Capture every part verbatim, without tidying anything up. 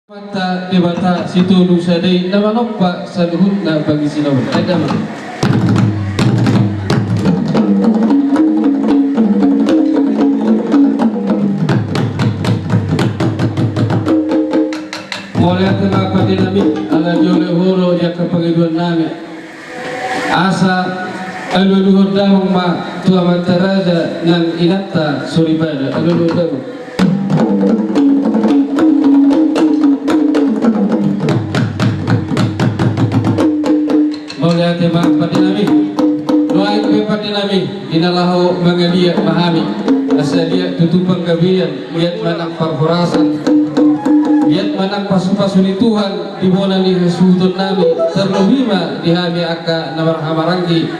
Amanta Debata Sitolu Sada i na manompa saluhutna pangisi na on. Ai damang. Mauliate ma pande nami, ala dioloi ho do di angka pangidoan nami. Asa alualuhon damang ma tu amanta raja nang inanta soripada. Alualuhon damang. Mauliate ma pande nami. Nuaeng pe pande nami, di na laho mangaliat ma hami, asa liat tutu panggabean, liat ma nang parhorasan, liat ma nang pasupasu ni Tuhan di bona ni hasuhuton nami, tarlobi ma di hami angka na marhahamaranggi.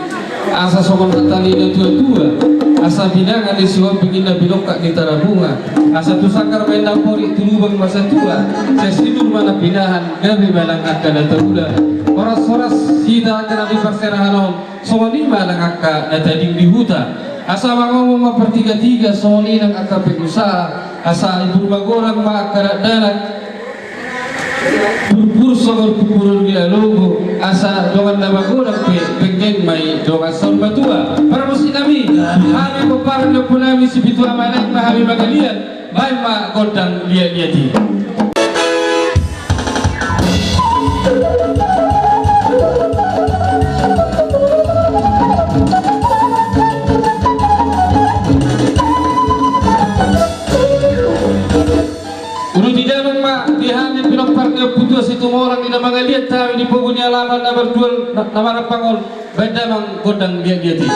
Asa songon hata ni natuatua, asa binanga ni Sihombing inna binongkak ni Tarabunga, asa tu sanggar ma inna porik, tu lubang ma satua, sai sinur ma na pinahan, gabe ma nang angka na taula. Horashorashon hita angka na di parserahan on, songon i ma nang angka na tading di huta. Asa mangomong ma partigatiga, songon i nang angka pengusaha, asa ibur magodang ma angka dakdanak, purpur songon purpuron ni alogo, asa dongan na magodang pe penggeng ma i dongan saur matua. Parmusik nami, hami pomparan ni ompu nami Sipitu Ama, naeng ma hami mangaliat, baen ma gondang liatliat i. Uduti damang ma di hami pinompar ni Ompu Tuan Situmorang, di na mangaliat hami di pogu ni alaman na mardual na, na marampang on, baen damang gondang liatliat i.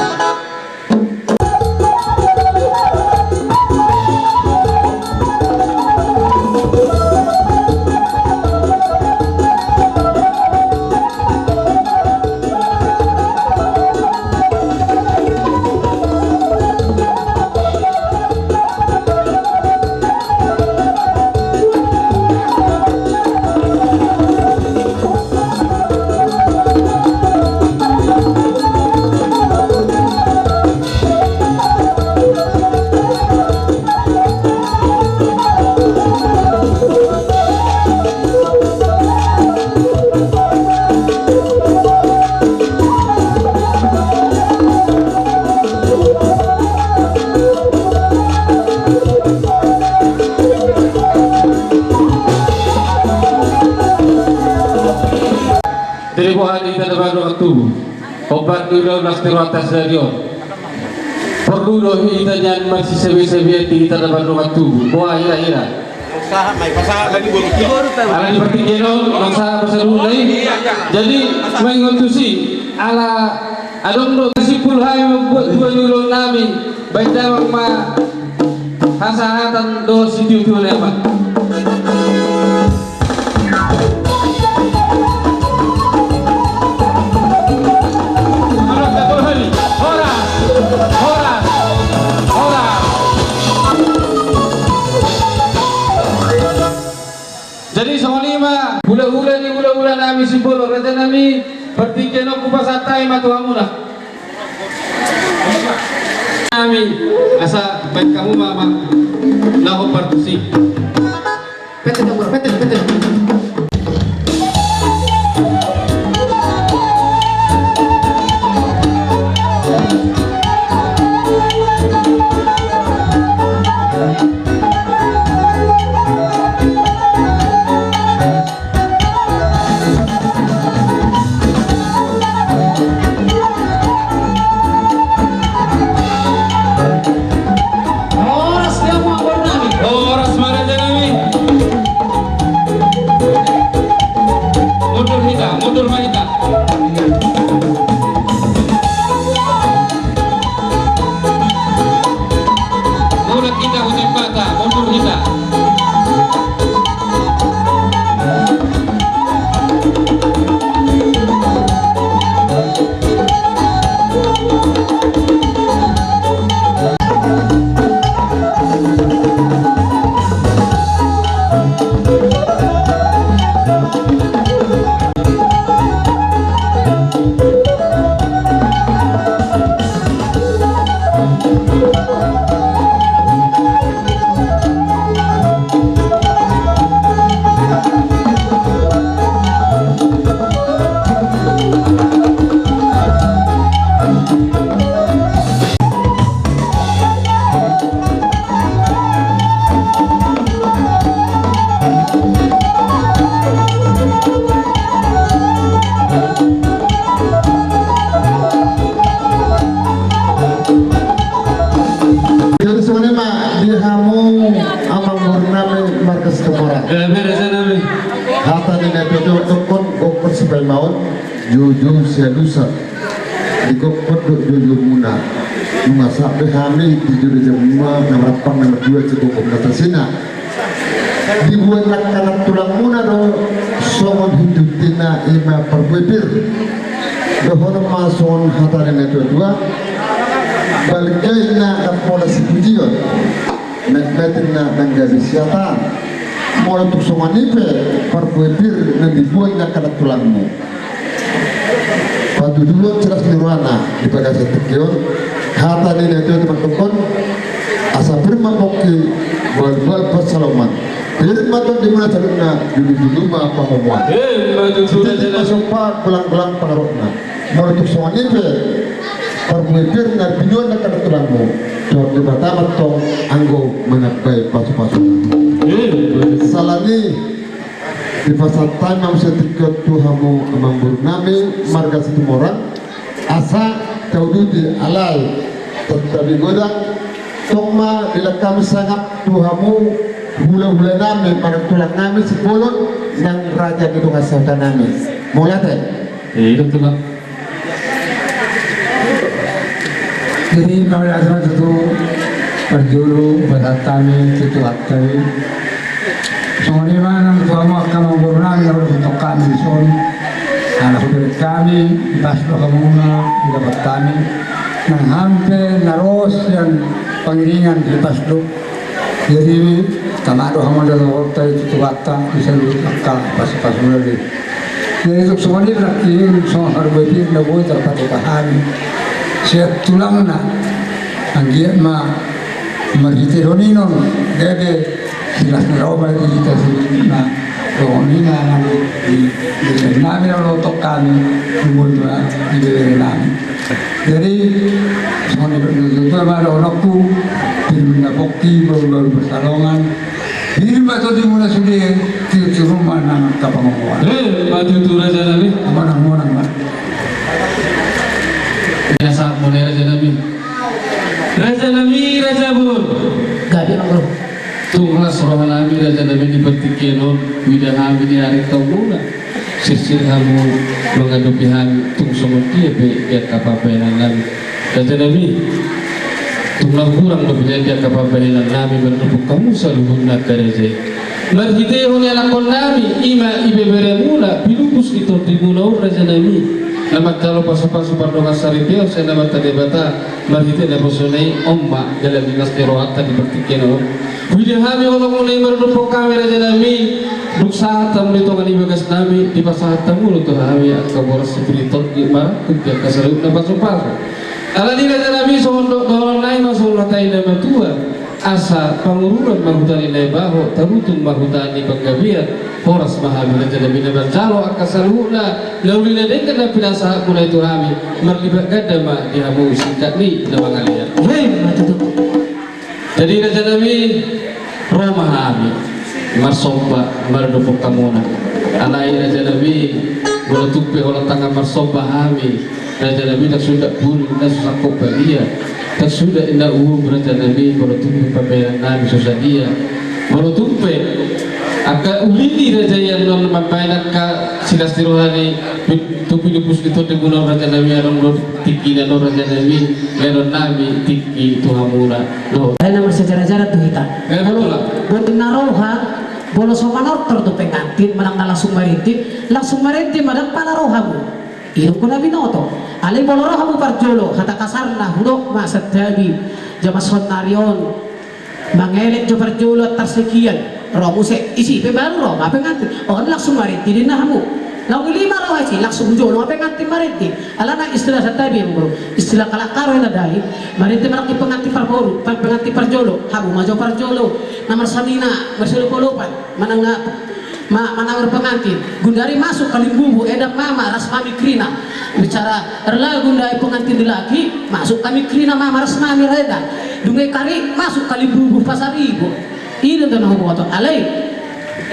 Jadi boha di hita na mardongan tubu. Obat ni ulaon las terbatas dari on. Porlu do hita nian marsisabesabean di hita na mardongan tubu. Boha hira-hira. Ala di partingkian on, nunga sahat ma saluhutna i. Jadi, mangingot tusi, ala adong do simpul hami mambuat tua ni ulaon nami, baen damang ma hasahatan dohot sitiotio ni amanta. Horas, horas, horas. Jadi songon i ma hulahula ni hulahula nami sibolon, raja nami, partingkian on hupasahat hami ma tu hamuna. Nami, asa baen hamu ma, ma na hombar tusi. Pete, pete, pete. Horas ma raja nami. Mundur hita, mundur ma hita. Mulak hita, huti pata, mundur hita. Sipaimaon, joujou sialusan. Digokhon do joujoumuna. Nunga sahat be hami di jolo jamuna na marampang na marjual sigokhon na tasina. Dibuat nangkanan tulangmuna do songon hututtina, i ma parbue pir. Dohonon ma songon hata ni na tuatua. Balga inna ndang pola sipujion. Metmet inna ndang gabe siataan. Molo tung songon i pe parbue pir na dibuat nangkanan tulangmu. Patuduhon silas ni rohana di bagasan tingki on. Hata ni na tuatua mandok on, asa pir ma pongki, balbal pansalongan. Pir ma tondimuna saluhutna, dulu-dulu ma pangomoan. Emma tutu. Titi ma somba, golang-golang pangarahutna. Molo tung songon i pe parbue pir na dibuat nangkanan tulangmu, Tuhan Debata ma tong anggo manambai pasupasu. Emma tutu. Sala ni i, dipasahat hami ma muse tingki on tu hamu amangboru nami marga Situmorang, asa tauduti, alai tangkas godang, tong ma dilehon hami sangap tu hamu hulahula nami, manang tulang nami Simbolon nang raja ni dongan sahuta nami. Mauliate. Iya, tulang. Jadi, mauliate ma tutu, parjolo, pasahat hami tu Tuhanta i. Songon i ma nang tu hamu angka amangboru nami, na ro tu hami dison. Ala hubereng hami, hipas do hamuna, didapot hami. Nang hami pe na ro sian pangiringan, hipas do. Jadi, tama do hamu dohot Tuhanta i tu Tuhanta, di saluhut angka pasupasuna i. Jadi, tung songon i berarti, songon parbue pir na boi tarpatupa hami sian tulangna. Anggiat ma marhitehon i non gabe silas ni roha di hita saluhutna. Songon i ma nang di, di nami na ro tu hami, boi ma di bere nami. Jadi, songon i ma dohononku, pir ma pongki, balbal pansalongan, pir ma tondimuna sude, tirutiruna nang angka pangomoan. Emma tutu, raja nami. Monang, monang ma. Biasa mone, raja nami. Raja nami, raja bur. Gabe ma, bro. Tung las roha nami, raja nami, di partingkian on, huida hami di ari taon muna. Sirsir hamu mangadopi hami, tung songon dia pe di angka pambahenan nami. Raja nami, tung na hurang dope di angka pambahenan nami mandok hamu saluhutna angka raja i. Marhitehon ianakhon nami, i ma ibeberemuna, pilupus ni tondimuna on, raja nami, na manjalo pasupasu pardongansaripeon sian Amanta Debata, marhite naposona i, on ma jala di las ni rohanta di partingkian on. Huida hami holongmuna i, mardophon hami, raja nami, dung sahat hamu di tonga ni bagas nami, dipasahat hamu do tu hami angka boras sipir ni tondi marangkup di angka saluhutna pasupasu. Alani, raja nami, songon do-, dohonon nai ma, songon hata ni na matua, asa pangururan ma huta ni Naibaho, tarutung ma huta ni Panggabean. Horas ma hami, raja nami, na manjalo angka saluhutna na uli na denggan na pinasahatmuna i tu hami. Marlipat ganda ma di hamu singkat ni na mangalean. Emma tutu. Jadi, raja nami, ro ma hami marsomba, mardophon hamuna. Alai, raja nami, molo tung pe holan tangan marsomba hami, raja nami, ndang suda pulu na so sangkot badia, ndang suda inna uhum, raja nami, molo tung pe pambahenan nami so sadia. Molo tung pe angka uli ni raja i annon mambahen angka silas ni roha ni pi-, tu pilupus ni tondimuna on, raja nami, adong do tingkina on, raja nami, lehonon nami tingki tu hamuna. Dohot. Alai na marsijarajara tu hita. Eh, bolo lah. Boti na roha, molo so manortor tu pengantin, manang na langsung marindi, langsung marindi ma, ndang pala ro hamu. I do anggo na binoto. Alai molo ro hamu parjolo, hata kasarna, hudok ma santabi, jaman saonnari on, mangelek jo parjolo antar sekian. Ro muse, isi pe baru ro ma pengantin. On langsung marindi ninna hamu. Laung i lima ro isi, langsung jolo ma pengantin marindi. Alana istilah santabi, amangboru. Istilah kalakaro i na dai. Marindi manang di pengantin parboru, pa-, pengantin parjolo. Hamu ma jo parjolo. Na marsamina, marsiolopolopan. Manang na ma-, manang marpengantin. Gundari masuk kalimbubu, edan mama, ras mami krina. Bicara erla gundari pengantin dilaki, masuk kami krina mama, ras mami reda. Dungai kari, masuk kalimbubu pasaribu. I do tong na huboto. Alai.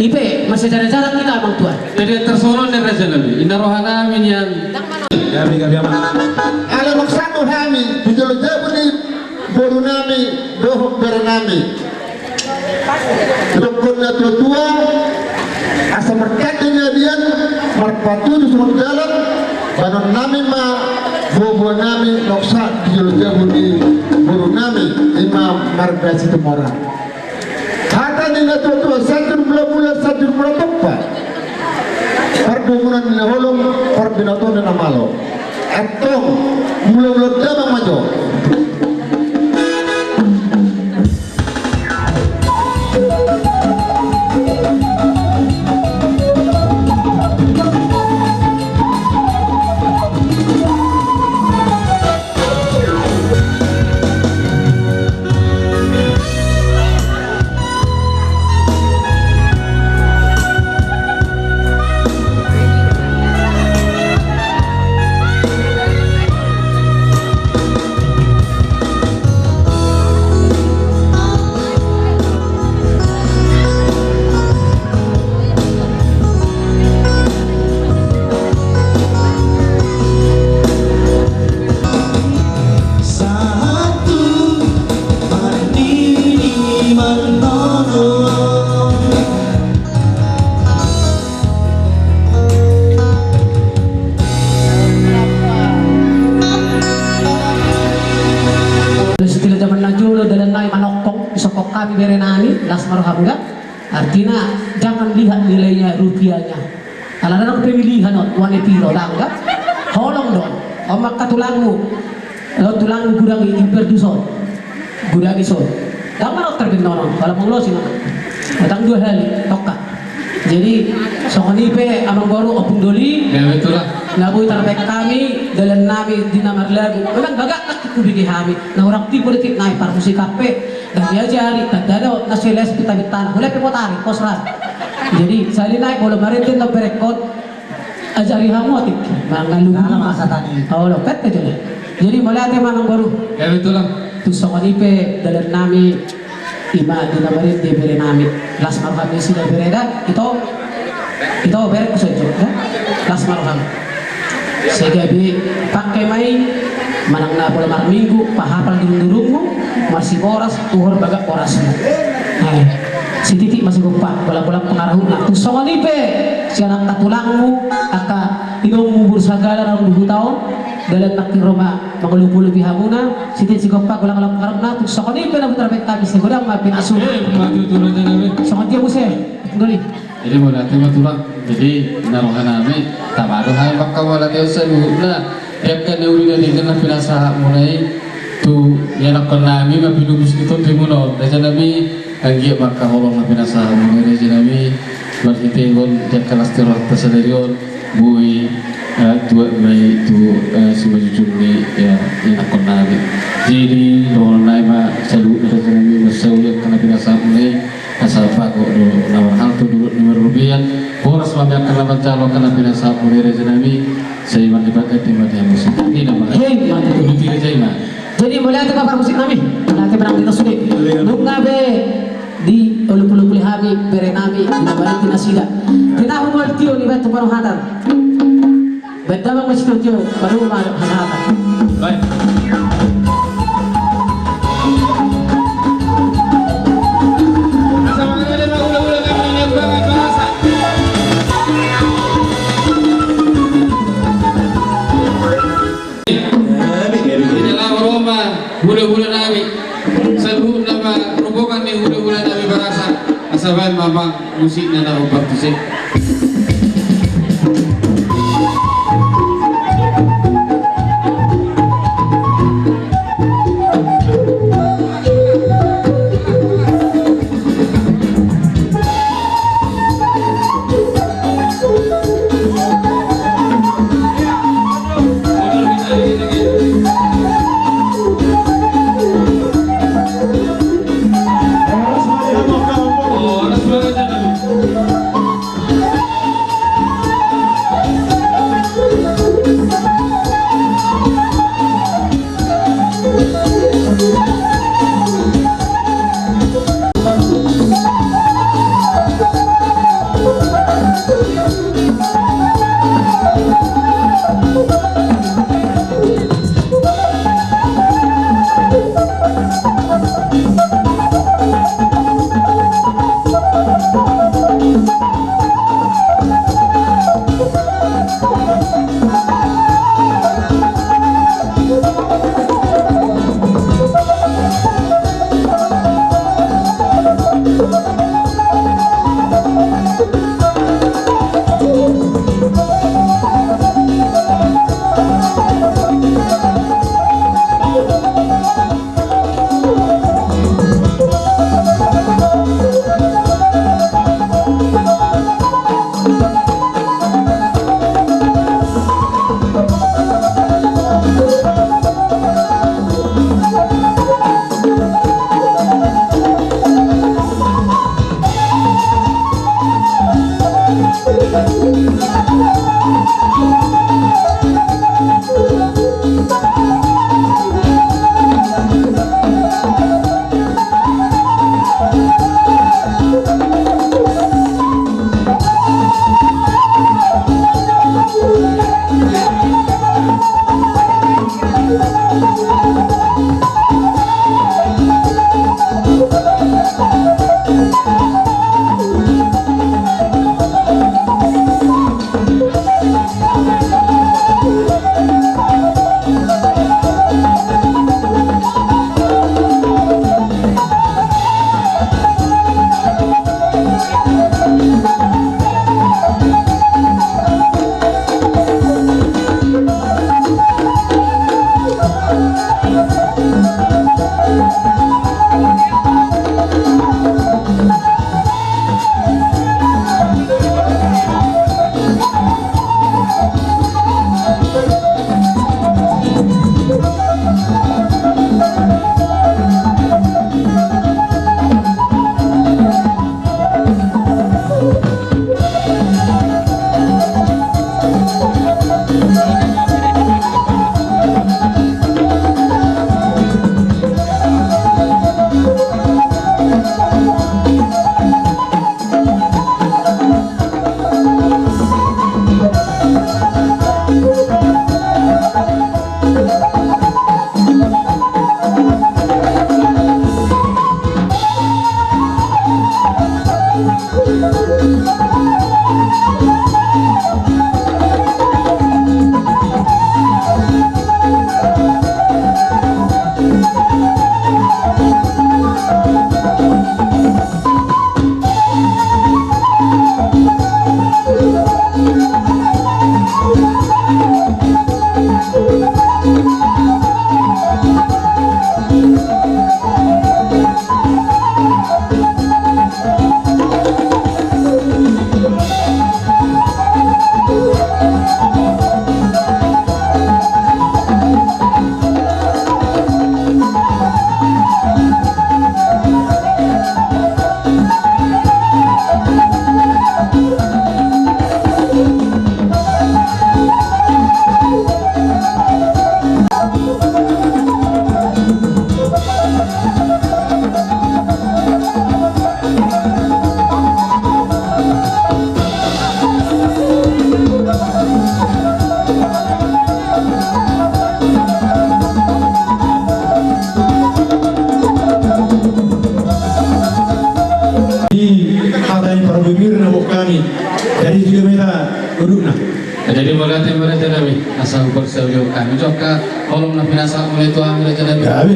I pe, marsijarajara hita, amang tua. Jadi, tersonon ni raja nami. Inna roha nami nian. Gabe, gabe, amang. Alai maksudku hami, di jolo jabu ni boru nami, dohot bere nami. Dokkon na tuatua, asa markate na dian, mar- Patudu songon dalan, baenon nami ma boa-boa nami nongsa di jolo jabu ni boru nami, ima marga Situmorang. Hata ni na tua-tua, sanjur mula-mula, sanjur mula tompa. Pardomunan ni na holong, parbinotoan ni na malo. Antong, mula-mula damang ma jo. Setelah zaman na jolo dalan nai manongkong, disongkon hami bere nami, las ma roham da. Artina, jangan lihat nilainya, rupiahnya. Ala dang pemilihan on, uangnya piro, dang da. Holong do. On ma angka tulangmu. Laho tulangmu gudang i, imper du son. Gudang i son. Dang ma on tarbinonon, pala mangolosi nama. Datang dua hali, tongka. Jadi, songon i pe amangboru, ompung doli. Ya, betul lah. Na boi tarbaen hami, dalan nami di na marlagu. Memang bagak tak kubege hami. Na hurang tingkos politik nai, parmusikan pe. Dang diajari, tanda do, na so les pita-pita. Hulai pe potari, pos ra. Jadi, sahali nai, molo marende na berengkon. Ajari hamu otik, mangaluhon. Olo, pette jolo. Jadi, mauliate ma amangboru. Ya, betul lah. Tung songon i pe dalan nami, ima di na marende bere nami. Las ma roham nasida bere da, ito. Ito bere ku sajo da. Las ma roham. Sai gabe pake ma i, manang na pola marminggu, pahapal durung-durungmu, marsiboras, uhur bagak borasmu. Eh, sititi ma sigompa, bola-bola pangarahutna. Tung songon i pe, sian angka tulangmu, angka inongmu boru sagala na ro di huta on, dalan nangkin ro ma mangolop-olopi hamuna, sititi sigompa, bola-bola pangarahutna, tung songon i pe na boi tarbaen hami, sai godang ma pinasuna. Eh, maju tu raja nami. Songon dia muse, goli. Jadi mauliate ma tulang. Jadi na roha nami, tama do hami mangkaholongi saluhutna. Di angka na uli na denggan na pinasahatmuna i tu ianakkon nami ma pinubus di tondimuna on. Raja nami, anggiat mangkaholongi na pinasahatmuna i raja nami. Marhitehon di angka las ni rohanta sadari on. Boi, eh, tuat ma i tu, eh, simanjujung ni, ya, ianakkon nami. Jadi, dohonon nami ma saluhutna raja nami, mansai uli angka na pinasahatmuna i. Asa bagot do na marhalto, dolok ni marrobean. Boras ma angka na manjalo angka na pinasahatmuna i raja nami. Sai mandapot hikmat ni hamu. Hei, mantap. Ulu ti raja i ma. Jadi, mauliate ma parmusik nami. Mauliate ma nang di tos sude. Nunga be diolop-olopi hami bere nami, di na marende nasida. Di na humol tio ni batu paruhatan. Baen damang ma situtu, baru ma hasahatan. Baik. Asa mangalele ma hulahula nami na niambangan bangasa. Jadi laho ro ma hulahula nami. Saluhutna ma rombongan ni hulahula nami bangasa. Asa baen ma amang musikna na hombar tusi. Jadi mauliate ma raja nami, asa huparsaulihon hami jo angka holong na pinasahat muna tu hami raja nami. Gabe.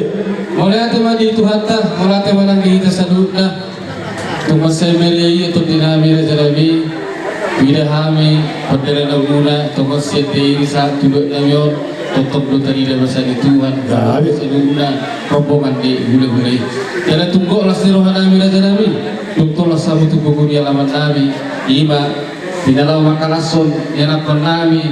Mauliate ma di Tuhanta, mauliate ma nang di hita saluhutna. Tung mansai meriah ia tondi nami raja nami. Huida hami pardalanan muna, tongon sian Dairi sahat tu dolok nami on. Tongtong do tarida basa ni Tuhan. Gabe. Saluhutna rombongan ni hulahula i. Jala tung gok las ni roha nami raja nami. Tung tolhas hamu tu pogu ni alaman nami. Ima di na laho mangkalashon ianakhon nami,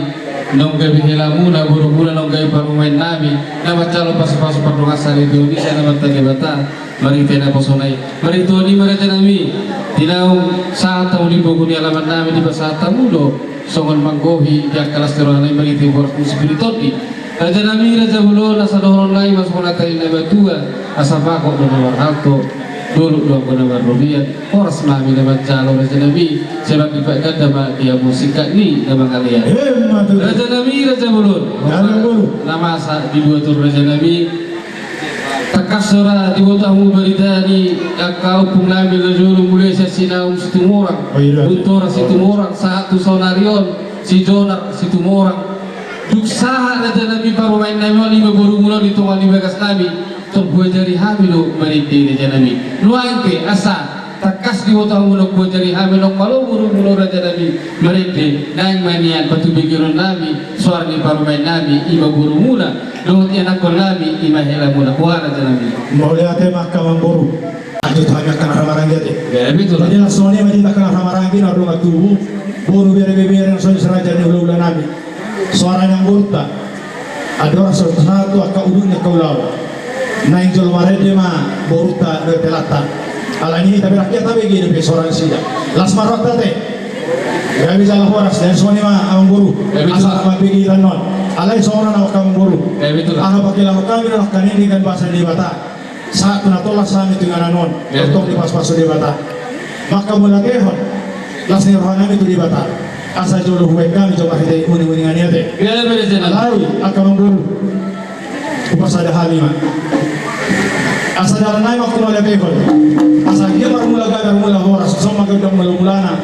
naung gabe helamuna, borumuna, naung gabe parumaen nami, na manjalo pasupasu pardongansaripeon i sian Amanta Debata marhite naposona i. Marhite on i ma raja nami, di naung sahat hamu di pogu ni alaman nami, dipasahat hamu do songon manggohi di angka las ni roha nami marhite boras musik ni tondi. Raja nami, raja bolon, asa dohonon nami ma songon hata ni na matua, asa pangkop do na marhalto, dolok do anggo na marrobean, horas ma hami na manjalo raja nami, sai manggipat ganda ma di hamu singkat ni na mangalean. Emma tutu. Raja nami, raja bolon. Raja bolon. Na masa di dua toru raja nami. Tangkas do ra diboto hamu barita ni angka ompung nami na jolo, mulai sian si Naung Situmorang. Oh, iya. Guntora Situmorang, sahat tu saonari on si Jonar Situmorang. Dung sahat raja nami parumaen nami on, ima borumuna on di tonga ni bagas nami, tung huajari hami do marende raja nami. Nuaeng pe asa tangkas diboto hamu naung huajari hami, naung malo borumuna on raja nami marende, naeng ma nian patubegeon nami soara ni parumaen nami, ima borumuna dohot ianakhon nami, ima helamuna. Boha raja nami? Mauliate ma angka amangboru. Lanjut hami angka na ra maranggi ate. Jadi songon i ma di angka na ra maranggi na dongan tubu, boru, bere, ibebere na songon i si raja ni hulahula nami. Soara ni amangborunta. Andorang so sahat tu angka ujung ni angka ulaon, naeng jolo marende ma borunta dohot helanta. Alani i taberang ia tabege dope soara nasida. Las ma rohanta ate. Gabe jala horas. Jadi songon i ma amangboru. Asa mambege hita annon. Alai songon on angka amangboru. Aha pangkilahon hami do nangkaning denggan basa ni Debata. Sahat tu na tolhas hami tu inganan on, tongtong dipasupasu Debata. Mangkamauliatehon las ni roha nami tu Debata, asa jolo hubaen hami jo marhite uninguningan i ate. Alai angka amangboru, huparsada hami ma. Asa dalan nami mangkamauliatehon. Asa dia marmula gabe marmula horas, songon ma gondang mulamulana.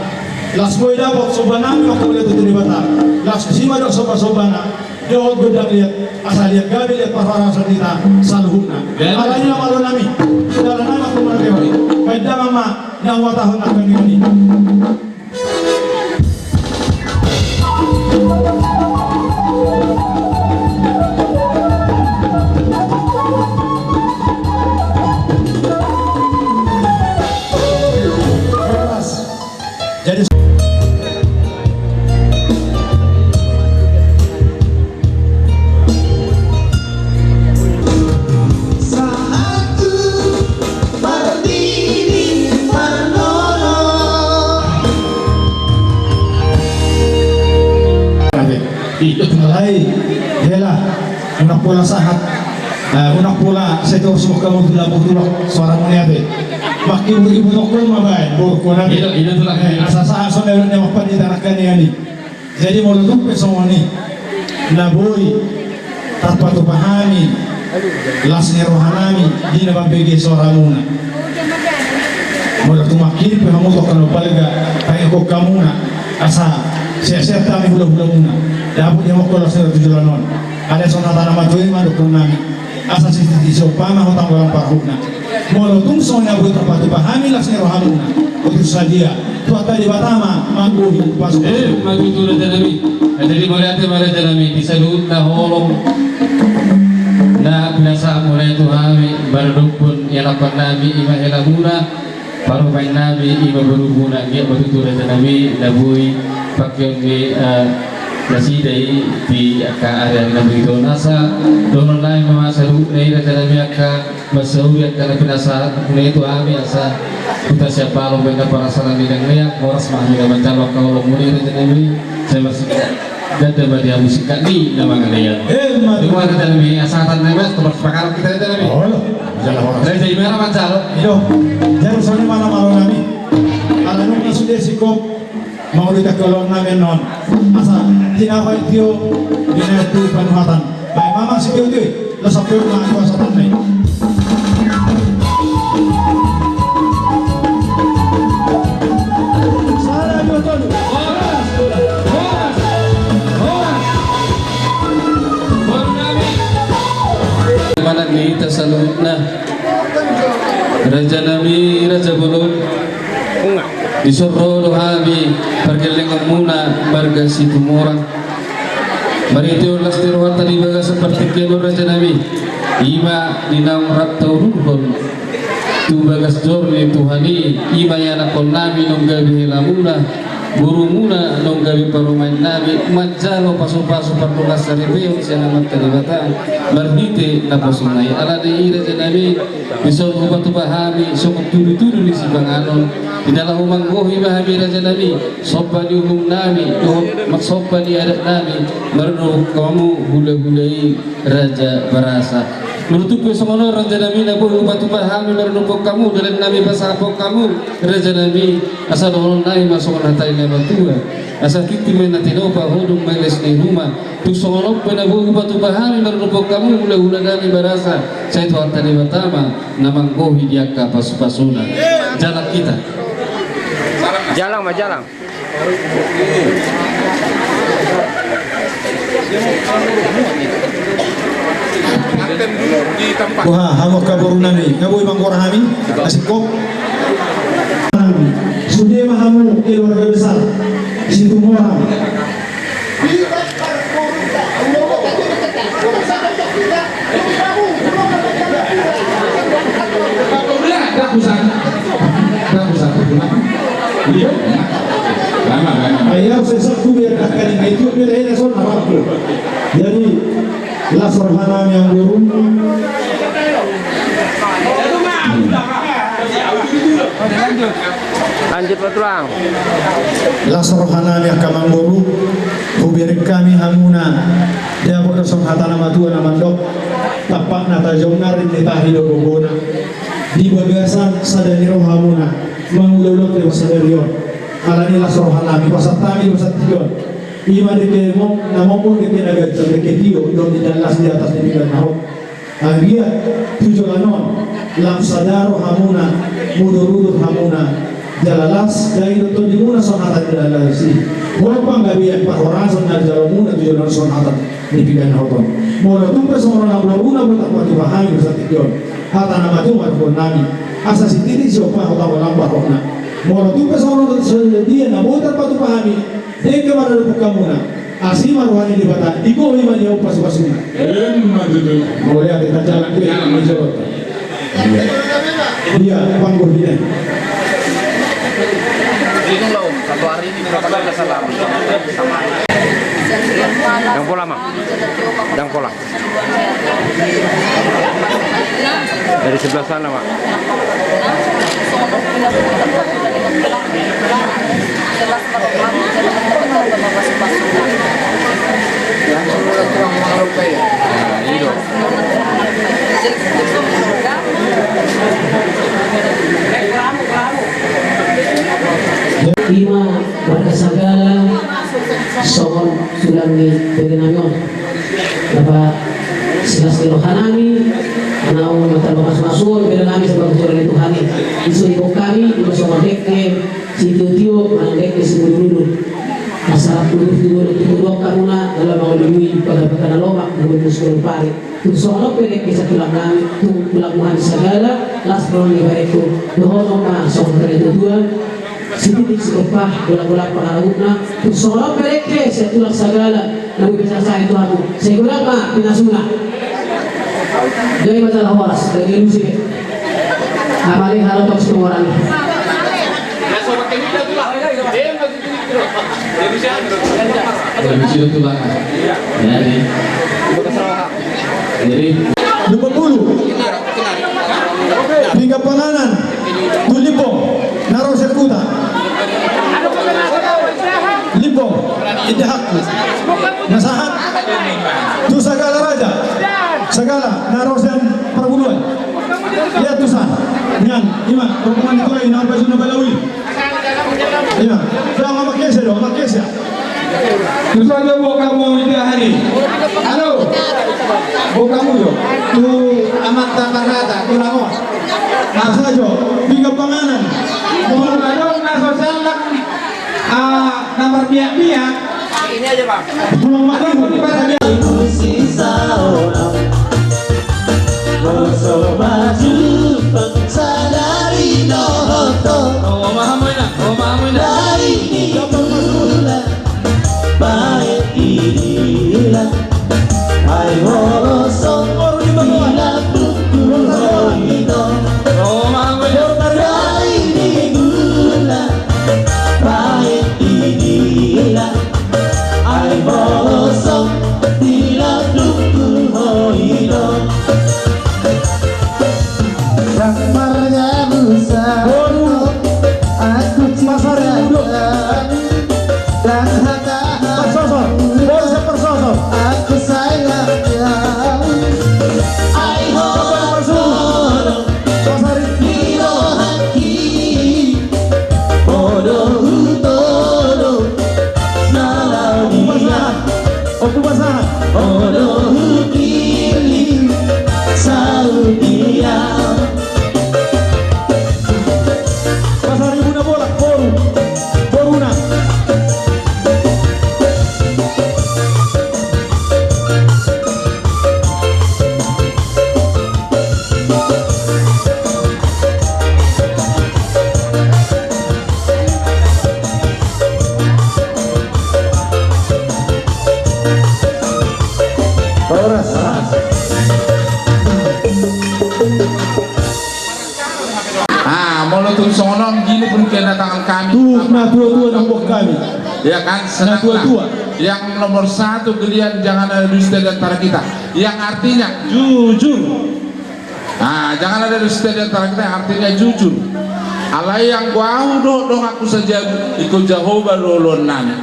Las boi dapot somba nami mangkamauliate tu Debata. Las tusi ma dohot sombasombana. Dohot gondang liat, asa liat gabe liat parhorasan hita saluhutna. Alani i ma ro nami, dalan nami ma tu martehoi. Baen damang ma na huhatahon nangkaningan i. Jadi alai hela. Unang pola sahat, eh, unang pola sai torus mangkamutu labu tulak soara muna i ate. Mangkibur-ibur tongkol ma baen borungkon ate. Asa sahat songon na mampan di tanah kanian i. Jadi molo tung pe songon i na boi tarpatupa hami las ni roha nami di na mambege soara muna. Molo tung mangkirim pe hamu tu angka na umbalga, taengkon hamuna asa sehat-sehat hami hula-hula muna. Dapot dihamu las ni roha tu joloan on. Alai songon hata na matua i ma dohonon nami. Asa sititi siompa ma hotang golang parhutna. Molo tung songon i na boi tarpatupa hami las ni rohamuna, utus sadia Tuhanta Debata ma manggohi pasu. Eh, ma tutu raja nami. Jadi mauliate ma raja nami di saluhutna holong na pinasahat muna i tu hami maradophon ianakhon nami ima helamuna. Parumaen nami ima borumuna, anggiat ma tutu raja nami na boi pangkeon ni, eh, nasida i di angka ari-ari na boi tu on. Asa dohonon nami ma saluhutna i raja nami angka mansai uli angka na pinasahat muna i tu hami asa huta sian balong baen na parasalan ni dang leak, horas ma hami na manjalo angka holong muna i raja nami. Sai marsiga Dada ma dia musik kak ni nama kalian. Eh, ma. Di mana dan mi asatan nama tempat sepakat kita itu nama. Oh, lo. Jalan orang. Saya jadi mana manjalo. Iyo. Jadi soalnya mana malu nami. Ala nunga sudah sikop mau di takolon nami non. Asa tinawa itu di naya tu panuhatan. Baik mama sikop itu. Lo sampai rumah aku asatan nai. Sada dua tolu. Horas, horas. Hami Raja Bolon, dison ro do hami pargellengonmuna marga Situmorang. Marhite on las ni rohanta di bagasan partingkian on, rajanami, i ma di naung rap taulunhon tu bagas joro ni Tuhan i, i ma ianakkonnami naung gabe helamuna, borumuna naung gabe parumaennami, manjalo pasupasu pardongansaripeon sian Amanta Debata marhite naposona i. Alani i, rajanami, dison hupatupa hami songon tudutudu ni sipanganon. Di na laho manggohi ma hami, rajanami, somba ni uhumnami dohot somba ni adatnami, mardongan hamu hulahula i, Raja Barasa. Molo tung pe songon on, rajanami, na boi hupatupa hami mardongan hamu, dalannami pasahathon hamu, rajanami, asa dohononnami ma songon hata ni na matua: Asa tingting ma i na tinopa, hodong ma i les ni ruma. Tung songon on pe na boi hupatupa hami mardongan hamu hulahulanami Barasa, sai Tuhanta Debata ma na manggohi di angka pasupasuna. Jalang hita. Jalang ma, jalang. Boha, hamu angka borunami, na boi manggora hami, asing kop. Sude ma hamu keluarga besar Situmorang. Jadi, las rohanami, amangboru. Lanjut, Pak Tulang. Las rohanami, angka amangboru, hubereng hami hamuna. Dapot do songon hata na matua na mandok: Tampakna tajom na rin ni tahi do gogona. Di bagasan sada ni rohamuna mangulaulahon sadari on. Alani las rohanami, pasahat hami di bagasan tingki on. I ma dengke mo-, na mompo, dengke na ganjang, dengke tio, dohot indahan las di atas ni pinggan na hot. Anggiat tu joloan on lam sada rohamuna, mudurudur hamuna, jala las dai dohot tondimuna songon hata ni na laos i. Hot panggabean parhorasan na jinalomuna tu joloan on songon hata ni pinggan na hot on. Molo tung pe songon on, amangboruna, boi tarpatupa hami di bagasan tingki on. Hata na matua ma dohononnami, asa sititik siompa, hot anggo lam barokna. Molo tung pe songon on, songon dia na boi tarpatupa hami, dengke ma na dapot hamuna. Asi ma roha ni Debata, digohi ma di hamu pasupasuna. Emma tutu. Mauliate, tajalang be. Jalang, jalang. Ia, panggohi na i. Hitung lah, Om. Satu hari ini berapa kali salam? Dang pola, Mang. Dang pola. Dari sebelah sana, Mak. I ma warga Sagala songon tulang ni berenami on. Dapot silas ni rohanami, naung tarpamasumasu on berenami sian bagas joro ni Tuhan i. Dison diboan hami, i ma songon dengke sitiotio manang dengke simudurudur. Asa tubu, tubu, tubu, tubu hamuna dalam mangoloi pagabean na lomak, tubu, tubu, tubu, pari. Tung songon on pe dengke sian tulang nami, tu-, tulang nami Sagala, las roha ni badeku, dohonon ma songon hata ni natuatua. Sititik siompa, golanggolang pangarahutna. Tung songon on pe dengke sian tulang Sagala na boi pinasahit tu hamu. Sai godang ma pinasuna. Gabe ma jala horas, gabe lusi be. Apalagi halo tok Situmorang. Jadi, jadi. Dua puluh. Pinggan panganan tu Limbong, na ro sian huta. Limbong, indahanku. Na sahat tu Sagala Raja. Sagala, na ro sian Parguluan. Ia tusan. Nian, i ma rombongan ni Tulang i na bajuna balawi. Ia, ia, Ama Kese do, Ama Kese. Tusan do boan hamu indahan i. Halo. Boan hamu do. Tu amanta marhata, tu langon. Nah, sajo, pinggan panganan. Molo adong na so salak, ah, na marmiak-miak. Ini aja, Bang. Tulang Madiun. Sisa orang. Kosong maju, sadari Songon on, gini pun kedatangan kami. Tuh, na tua-tua nang buat kami. Ya kan, senang. Na tua-tua. Yang nomor satu kalian, jangan ada dusta di antara kita. Yang artinya jujur. Nah, jangan ada dusta di antara kita, yang artinya jujur. Alai anggo ahu dohot donganku sajabu, ingkon Jahowa do oloannami.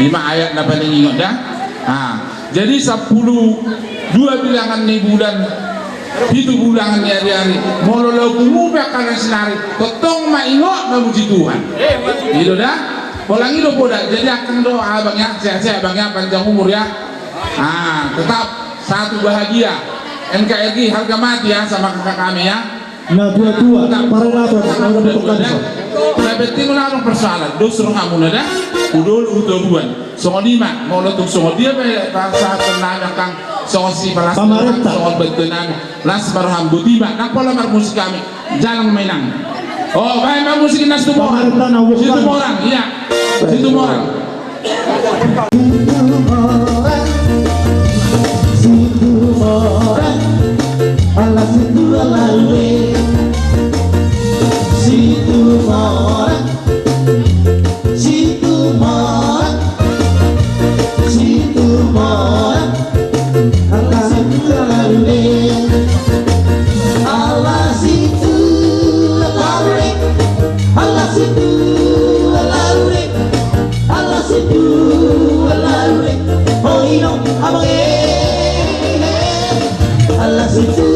Ima ayat na paling ingot da. Nah, jadi sampulu dua bilangan ni bulan, pitu bilangan ni ari-ari. Molo lagu mu pe angka na sinari, tongtong ma ingot mamuji Tuhan. I do da. Pola i do poda. Jadi angkang do abang ya, sehat-sehat abang ya, panjang umur ya. Ah, tetap satu bahagia. N K R I harga mati ya sama kakak kami ya. Na tua-tua, paralaton, na tua-tua. Na penting ula adong persoalan, dos rohamuna da. Hudol hutoruan. Songon i ma, molo tung songon dia pe pasahaton nami angkang, songon si palas, pamarenta, songon bantuan nami. Las ma roham, boti ma, nang pola marmusik hami. Jalang ma inang. Oh, baen ma musik na Situmorang. Pamarenta na uang. Situmorang, iya. Situmorang. Situmorang, Situmorang, ala Situ ala Rue. Situmorang, Situmorang, Situmorang, ala Situ ala Rue. Ala Situ ala Rue, ala Situ ala Rue. Ala Situ ala Rue, o inong abang e. Ala Situ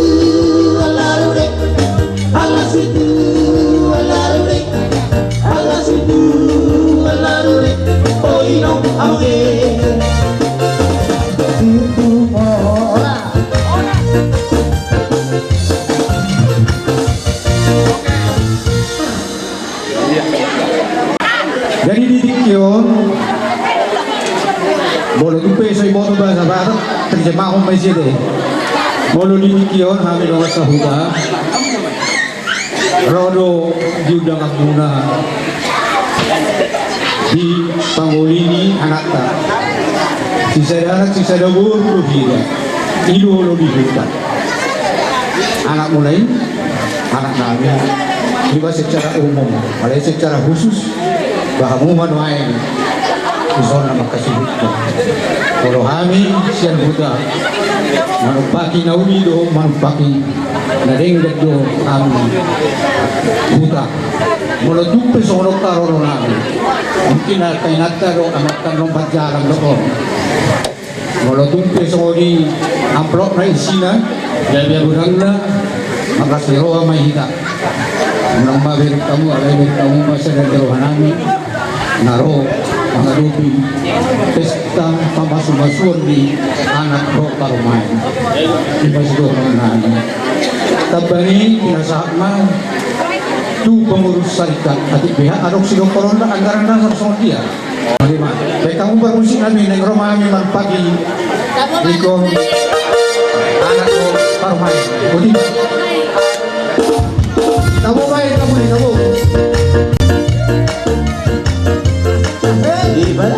ala Rue, ala Situ ala Rue, ala Situ ala Rue, o inong abang e. Situmorang. Jadi di tingki on, molo tung pe so iboto bahasa Batak, terjemahon ma i sude. Molo di tingki on hami dongan sahuta, ro do di undanganmuna di pangoli ni anakta. Sisada anak, sisada boru do hita. I do olo di huta. Anakmuna i, anak nami. Iba secara umum, alai secara khusus, bah hamu ma nuaeng. Dison na mangkasihut. Molo hami sian huta, manumpaki na uli do, manumpaki na denggan do hami huta. Molo tung pe songon on haroro nami, mungkin angka inanta do, amanta na marjalang do on. Molo tung pe songon i amplopna isina, gabe godangna, mangkasi roha ma hita. Unang ma bereng hamu, alai bereng hamu ma sada ni roha nami, na ro mangadopi pesta pamasumasuon ni anak dohot parumaen. Ima sidohonon nami. Tamba ni i, pinasahat ma tu pengurus sarikat, atik beha adong sidohononna anggaran dasar songon dia. Ima, baen hamu parmusik nami, naeng ro ma hami manumpaki ingkon anak dohot parumaen. Boti ma. Tabo baen, tabo baen, tabo. Ima.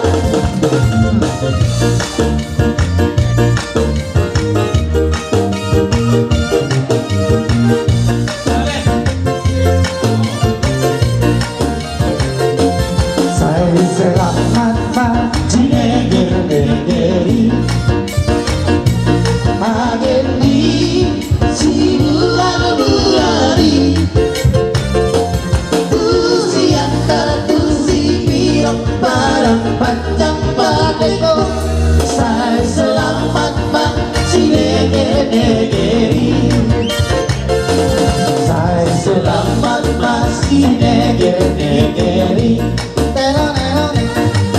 Sai selamat ma sinegerneger i. Age ni sibulan-bulan i, tusi antar tusi, pirong padang panjang pake ho. Sai selamat ma sinegerneger i. Sai selamat ma sinegerneger i.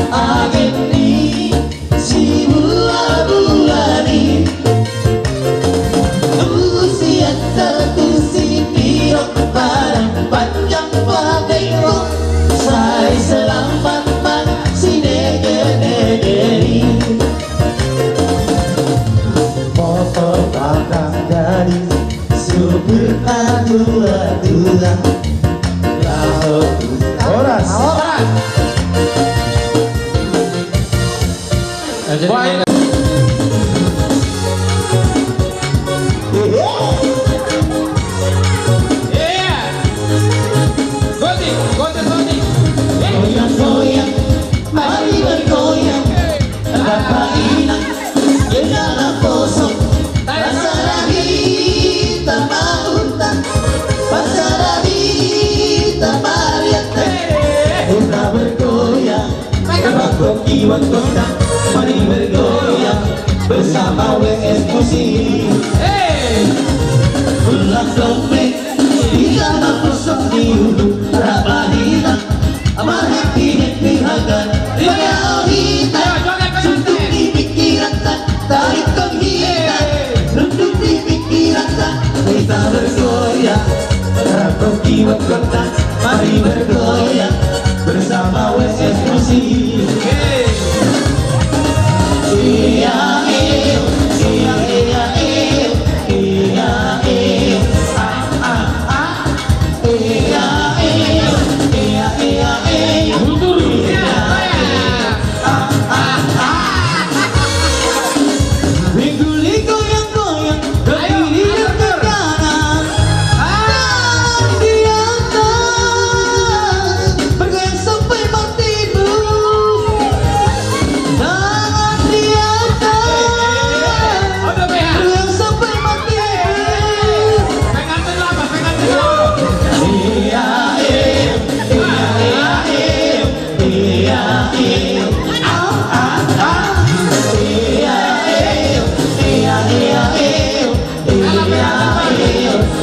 Age ni sibulan-bulan i, tusi antar tusi, pirong padang panjang pake ho. Sai selamat ma sinegerneger i. Motor padang gadis, supir na tua-tua. Laho. Horas. Horas. Baik. Iya. Goyang-goyang, mari bergoyang. Rap ma inang, jala poso. Pasada hita ma unta, pasada hita ma rianta. Unta bergoyang, rap ma inang, mari bergoyang bersama W S Musik. Ulang dombe, hita ma poso di ulu, rap ma inang, marhappy-happy haga. Mauliate hita, suntuk di pingkiranta, tarikon hita, nunduk di pingkiranta. Hita bergoyang, rap ma inang, mari bergoyang bersama W S Musik. Ia, ia, ia, ia, ia, ia,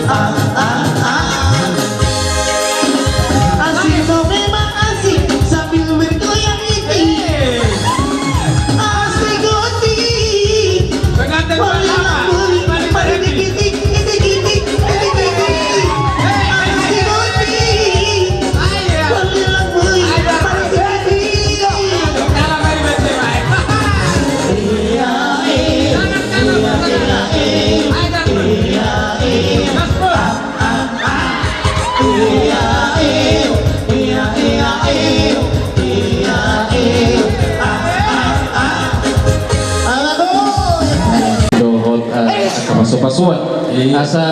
ah, ah, ah. Asik, memang asik sambil bergoyang ini. Asik, gotik. Pengantin pertama. Asik, gotik. Dohot, eh, angka pasu-pasuan. Asa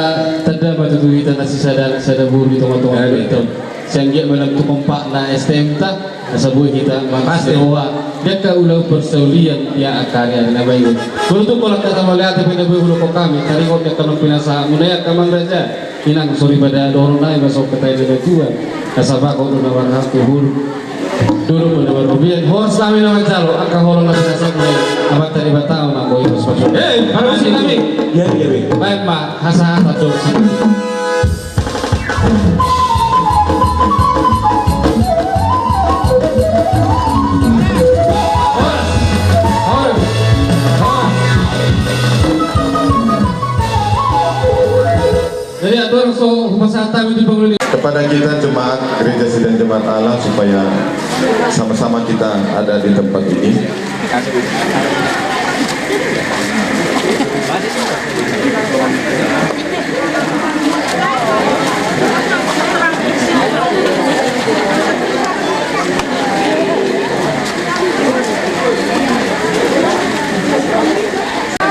tanda ma tutu hita na sisada, sada boru di tonga-tonga hita. Sai anggiat manang tu kompakna S T M ta, asa boi hita marsihohot di angka ulaon parsaulian di angka ari-ari na baen on. Molo tung holan hata mauliate pe na boi hudokhon hami, taringot di angka na pinasahatmuna i, angka amang raja, inang, soripada dohonon nami ma songon hata ni natuatua, asa bagot do na marhata tu hulu, dolok do na marrobean. Horas hami na manjalo angka holong na pinasahatmuna i, Amanta Debata ma na boi horas pasupasu. Eh, parusi nami. Iya, iya, iya. Baen ma hasahatan dohot si Jadi, atur so hupasahat hami tu pangulu ni. Kepada kita jemaat Gereja Sidang Jemaat Allah, supaya sama-sama kita ada di tempat ini.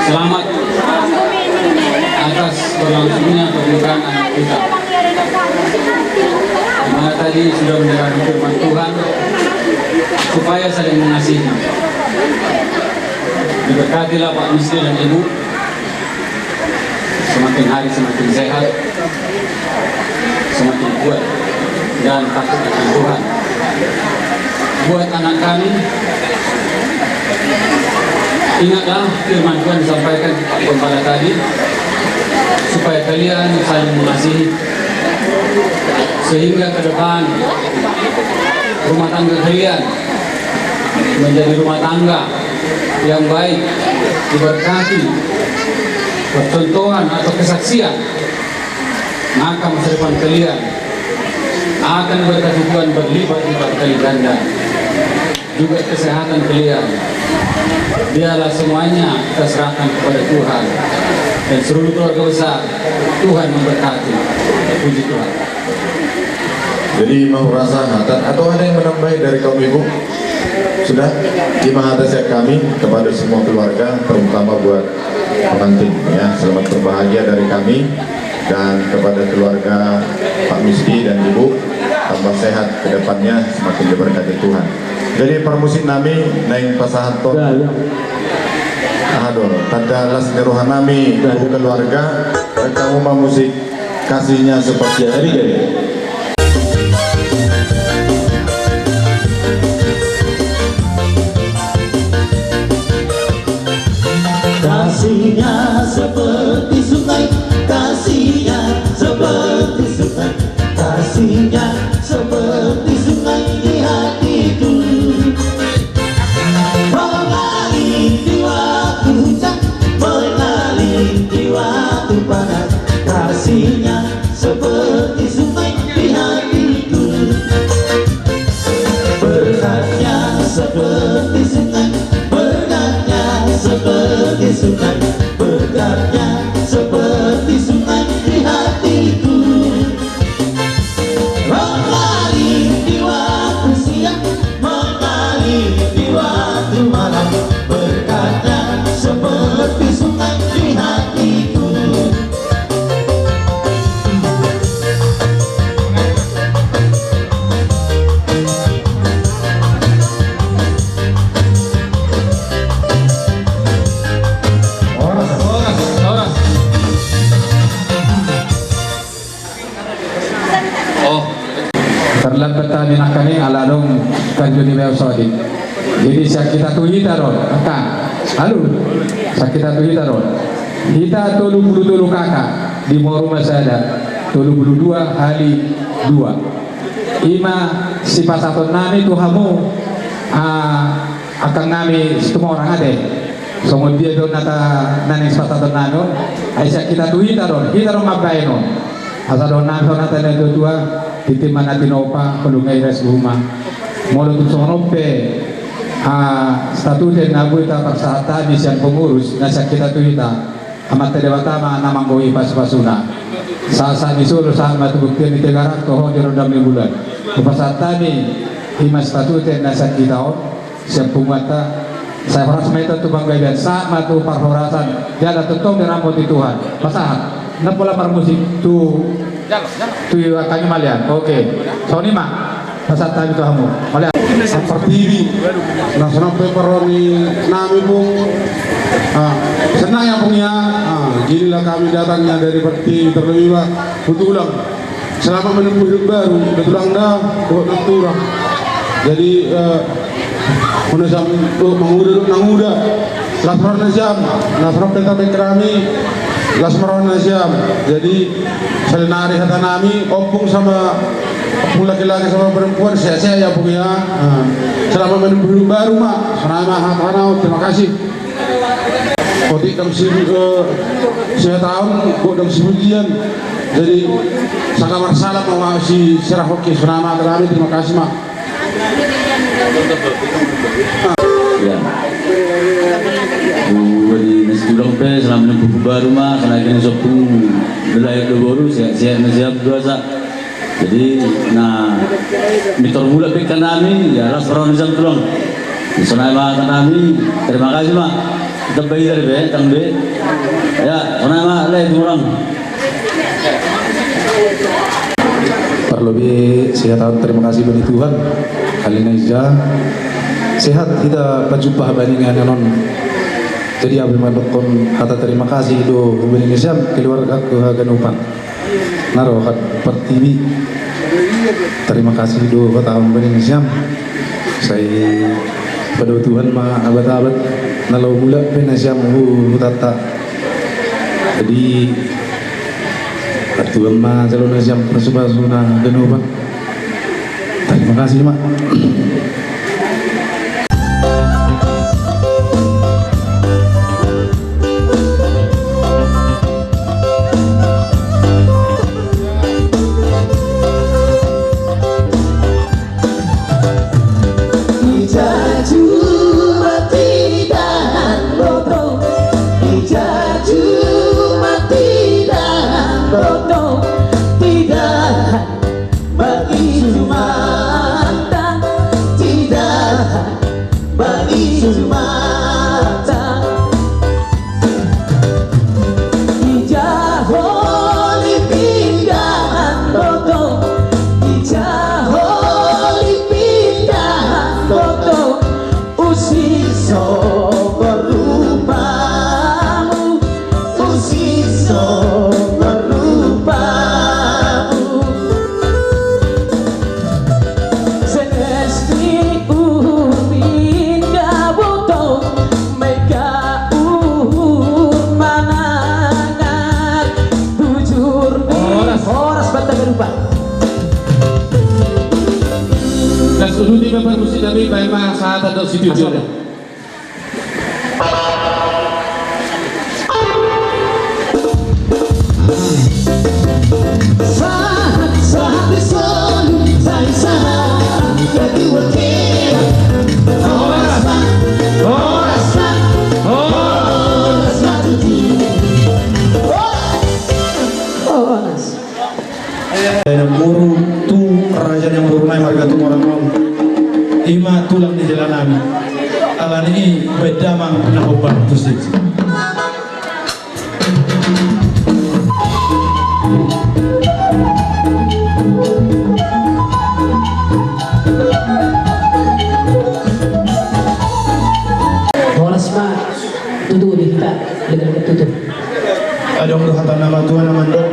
Selamat atas berlangsungnya pernikahan anak kita. Di mana tadi sudah mendengar firman Tuhan, supaya saling mengasihi. Diberkatilah Pak Misdi dan Ibu, semakin hari semakin sehat, semakin kuat, dan takut akan Tuhan. Buat anak kami, ingatlah firman Tuhan disampaikan Pak Gembala tadi, supaya kalian saling mengasihi, sehingga ke depan rumah tangga kalian menjadi rumah tangga yang baik, diberkati, percontohan atau kesaksian, maka masa depan kalian akan diberkati Tuhan berlipat-lipat kali ganda. Juga kesehatan kalian. Biarlah semuanya kita serahkan kepada Tuhan. Dan seluruh keluarga besar, Tuhan memberkati. Puji Tuhan. Jadi, mau rasa hatan atau ada yang menambahi dari kaum ibu? Sudah? Ima hata sian kami kepada semua keluarga, terutama buat pengantin, ya. Selamat berbahagia dari kami, dan kepada keluarga Pak Misdi dan Ibu, Tambah sehat ke depannya, semakin diberkati Tuhan. Jadi parmusik nami naeng pasahathon. Ya, ya. Aduh, tanda las ni roha nami, ya, tu keluarga, rekamu ma musik kasihnya seperti. Jadi, jadi. Kasihnya seperti sungai, kasihnya seperti sungai, kasihnya seperti sungai di hatiku. Mengalir di waktu hujan, mengalir di waktu panas, kasihnya seperti sungai di hatiku. Berkatnya seperti sungai, berkatnya seperti sungai, berkatnya seperti sungai di hatiku. Mengalir di waktu siang, mengalir di waktu malam, berkatnya seperti sungai di hatiku. Horas, horas, horas. Oh. Terlambat hami nangkaning ala adong karjo ni Beo Sodik. Jadi sian hita tu hita do on, angka. Halo. Sian hita tu hita do on. Hita tolu pulu tolu K K, di moru ma sada, tolu pulu dua hali dua. I ma sipasahaton nami tu hamu, ah, angka nami Situmorang ate. Songon dia do na ta-, na naeng sipasahaton nami on, ai sian hita tu hita do on, hita do mambaen on. Asa dohonon nami songon hata ni natuatua, tintin ma na tinopa, holong ma i, iras boru ma. Molo tung songon on pe, ah, statute na boi taparsahat hami sian pengurus, na sian hita tu hita, Amanta Debata ma na manggohi pasupasuna. Sahat sahat ni solu, sahat ma tu bontean ni Tigaras, toho di rondang ni bulan. Hupasahat hami, i ma statute na sian hita on, sian punguanta, sai horas ma hita tu panggabean, sahat ma tu parhorasan, jala tongtong diramoti Tuhan. Pasahat, na pola marmusik tu, tu angka ni malian. Oke, songon i ma, pasahat hami tu hamu. Mauliate. Parportibi, na sonang pe parroha ni nami, Pung. Ah, senang ya, Pung, ya. Ah, ginilah kami datangnya dari Parportibi, terlebih, Pak, Putulang. Selamat menempuh hidup baru, ketulang da, buat natulang. Jadi, eh, muna siam, oh, manguda, manguda. Las ma roha nasiam, las ma roha pe hami, las ma roha nasiam. Jadi, saonari hata nami, ompung sama ompung laki-laki sama perempuan, sehat-sehat ya, Pung, ya. Nah, selamat menempuh hidup baru, Mak. Selamat, terima kasih. Otik dang sibu, eh, sihataon, bo dang sibulian. Jadi, sangkap marsalam ma si serah hoki, sonai ma hata nami, terima kasih, Mak. Ya. Buat di nasi tulang pe, selamat menempuh baru, Mak, selamat menempuh baru, sehat-sehat, sehat biasa. Jadi, na, mitor mula pe hata nami, ya, las ma roha nasiam tulang. Sonai ma hata nami, terima kasih, Mak. Tambai dari be, tambai. Ya, sonai ma, le, tulang. Parlobi sihataon terima kasih bani Tuhan. Hali na ija, sehat hita pajumpa bani na nian on. Jadi, ahu pe mandokkon hata terima kasih do hubani nasiam keluargaku haganupan. Na ro hata Parportibi. Terima kasih do hata hubani nasiam. Sai padao Tuhan ma abad-abad na laho mulak pe nasiam hu hutanta. Jadi, Tuhan ma jalo nasiam pasupasuna ganup. Terima kasih, Mak. Ija jumati dahan boto, ija jumati dahan boto, tidak bagi jumata, tidak bagi jumata. Ija holi pindahan boto, ija Dulu di bapak musik kami, baik mas, saat ada situasi. Sahat, sahat di solu, sai sahat, bagi wakil. Horas ma, horas ma, horas ma tutu. Horas. Horas. Namboru tu raja namboru nai marga Tumorang on. Ima tulang ni hela nami. Alani i baen damang na hombar tu si. Horas ma tutu di hita, dengan ketutu. Adong do hata na matua na mandok,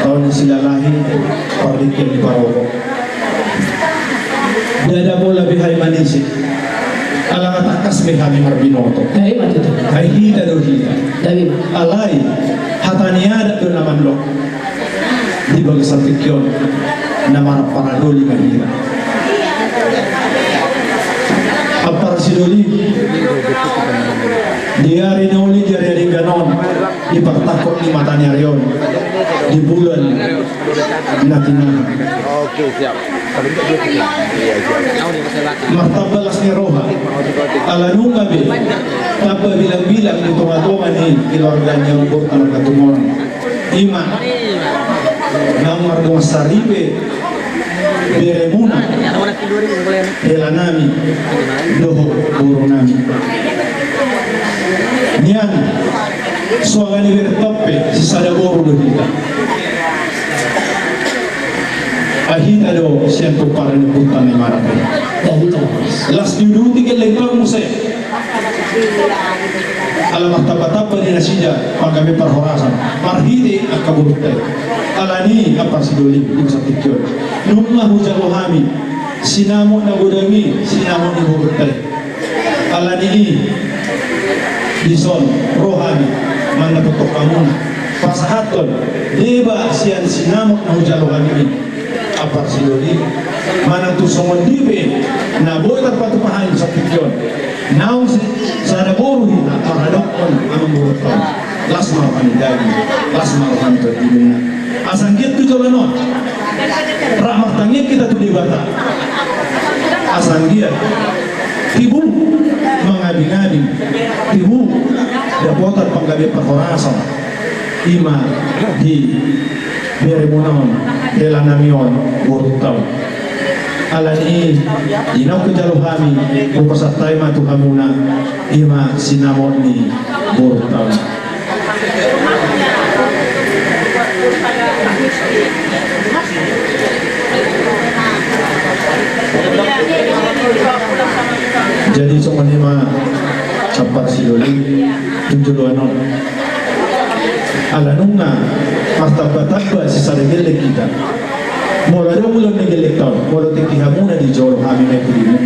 taon ni silalahi, pardenggan ni parokok. Ndada pola be hami manise, ala nga tangkas be hami marbinoto. Ai hita do hita. Alai hata ni adat do na mandok, di bagasan tingki on na marpara doli ma hita. Ampara si doli, di ari na uli, di ari na denggan on, di partangkok ni mata ni ari on, di bulan na tinaha. Oke, siap. Martamba las ni roha. Ala nunga be tamba bilangbilang di tongatonga ni keluarga ni ompunta marga Tumorang. Ima naung mardongan saripe beremuna, hela nami dohot boru nami. Nian, soal ni bertope sisada boru do hita. Ai hita do sian pomparan ni ompunta na i marate. Las diuduti gellengta on muse. Ala martambatamba di nasida panggabean parhorasan marhite angka borunta i. Alani i ampara si doli, di bagasan tingki on nunga hujalo hami sinamot na godang i, sinamot ni borunta i. Alani i dison ro hami mandapothon hamuna pasahathon deba sian sinamot na hujalo hami i. Ampara si doli, manang tung songon dia pe na boi tarpatupa hami di bagasan tingki on, naung sisada boru hita maradophon amangborunta on. Las ma roha ni daging, las ma roha ni tondi muna. Asa anggiat tu joloan on rap martangiang hita tu Debata. Asa anggiat tibu mangabingabing, tibu dapotan panggabean parhorasan. Ima di beremuna on, hela nami on, borunta on. Alani i, di naung hujalo hami, hupasahat hami ma tu hamuna, ima sinamot ni borunta on. Jadi songon i ma ampara si doli tu joloan on. Ala nunga martambatamba sisada gelleng hita. Molo adong ulaon ni gellengta on, molo tingki hamuna di jolo, hami ma di pudimu.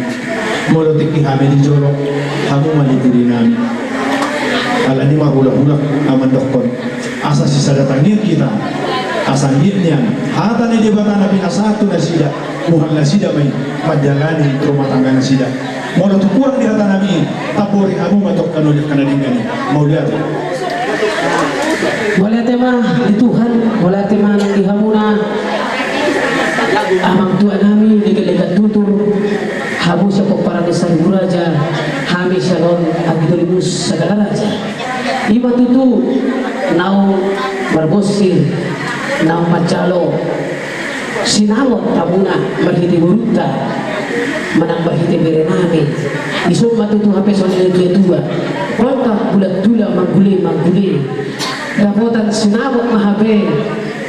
Molo tingki hami di jolo, hamu ma di pudi nami. Alani i marhulahula amandokkon, asa sisada tangiang hita. Asa anggiat nian hata ni Debata na pinasahat tu nasida, bohal nasida ma i mandalani rumah tangga nasida. Molo tung hurang di hata nami i, tambori hamu ma tongka na uli angka na denggan i. Mauliate. Mauliate ma di Tuhan, mauliate ma nang di hamuna amang tua nami di Gellenggan Tutur, hamu sian pomparan ni Saribu Raja, hami sian on anggi dolimu Sagala Raja. Ima tutu naung marbonsir, naung manjalo sinamot hamuna marhite borunta manang marhite bere nami. Dison ma tutu hape songon ni natuatua, tongka bulan tulang manggule manggule, dapotan sinamot ma hape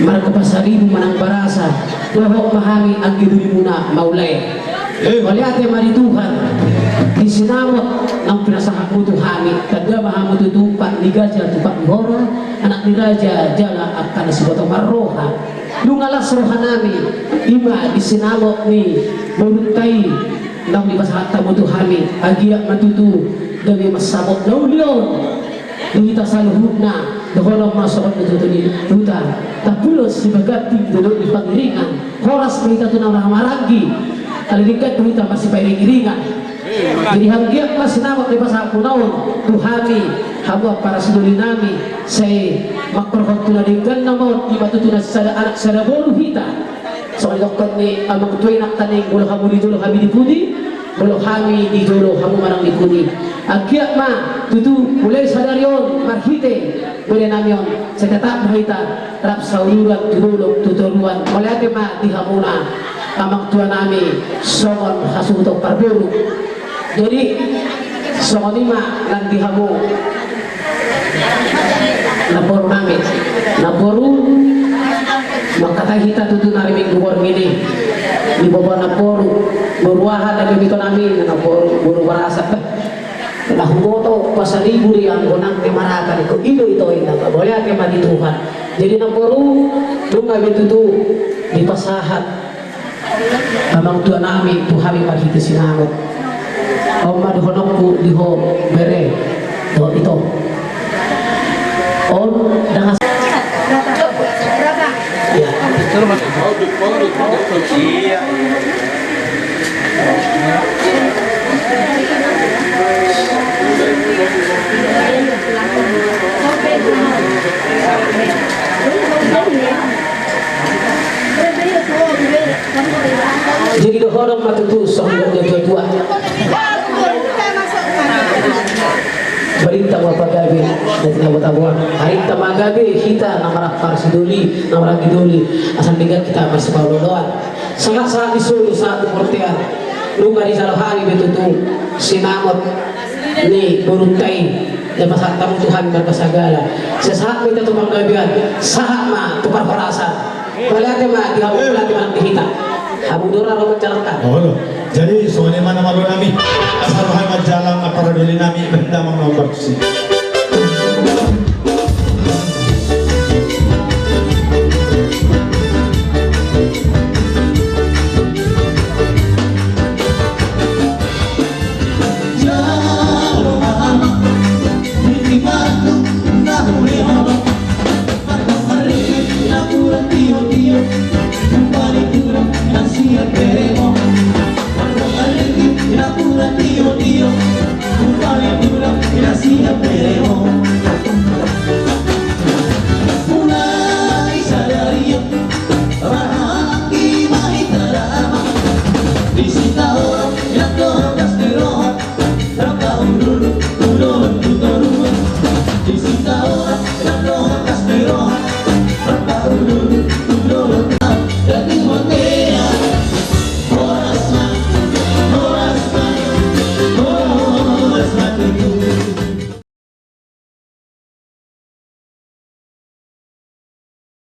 marga Pasaribu manang Barasa, dohot ma hami anggi dolimuna Maulae. Mauliate ma di Tuhan di sinamot naung pinasahatmu tu hami. Tanda ma hamu tutu pat ni gaja tu pat ni horong, anak ni raja jala angka na siboto marroha. Nunga las roha nami ima di sinamot ni borunta i naung dipasahat hamu tu hami. Anggiat ma tutu gabe mansabot na uli on di hita saluhutna. Dohonon ma songon na tutu ni huta: Tapulos sibaganting dolok ni pangiringan, horas ma hita tu na marhahamaranggi. Ala denggan do hita marsipairing-iringan. Jadi anggiat ma sinamot na dipasahat muna on tu hami, hamu ampara sidoli nami, sai mangkorhon tu na denggan nama on, i ma tutu na sada anak sada boru hita. Songon didokkon ni amang tua i nangkaning, molo hamu di jolo hami di pudi, molo hami di jolo hamu manang di pudi. Anggiat ma tutu mulai sadari on marhite bere nami on, sai tetap ma hita rap sauluran tu dolok tu toruan. Mauliate ma di hamuna amang tua nami songon hasuhuton parboru. Jadi songon i ma nang di hamu namboru nami, namboru. Mangkatai hita tutu na di Minggu Borngin i, di boha namboru, boru aha na di ito nami, namboru, boru Barasa. Na huboto pasaribu do i anggo nang na marata, ningku, i do ito inna. Mauliate ma di Tuhan. Jadi namboru, nunga be tutu dipasahat amang tua nami tu hami marhite sinamot. On ma dohononku di ho bere dohot ito. On ndang as- Iya. Jadi dohonon ma tutu songon na tua-tua. Barita ma pagabe na tinabuat-tabuat. Harinta ma gabe hita na marhaha sidoli, na marhaha doli. Asa denggan hita marsipaolo-oloan. Sahat-sahat ni solu, sahat tu bontean. Nunga dijalo hami be tutu sinamot ni borunta i, dipasahat hamu tu hami marga Sagala. Sai sahat ma hita tu panggabean, sahat ma tu parhorasan. Mauliate ma di hamu, mauliate ma di hita. Hamu do ra ro manjalankan. Olo. Jadi songon i ma namboru nami. Asa ro hami manjalang ampara doli nami, berhenti ma mambartusi.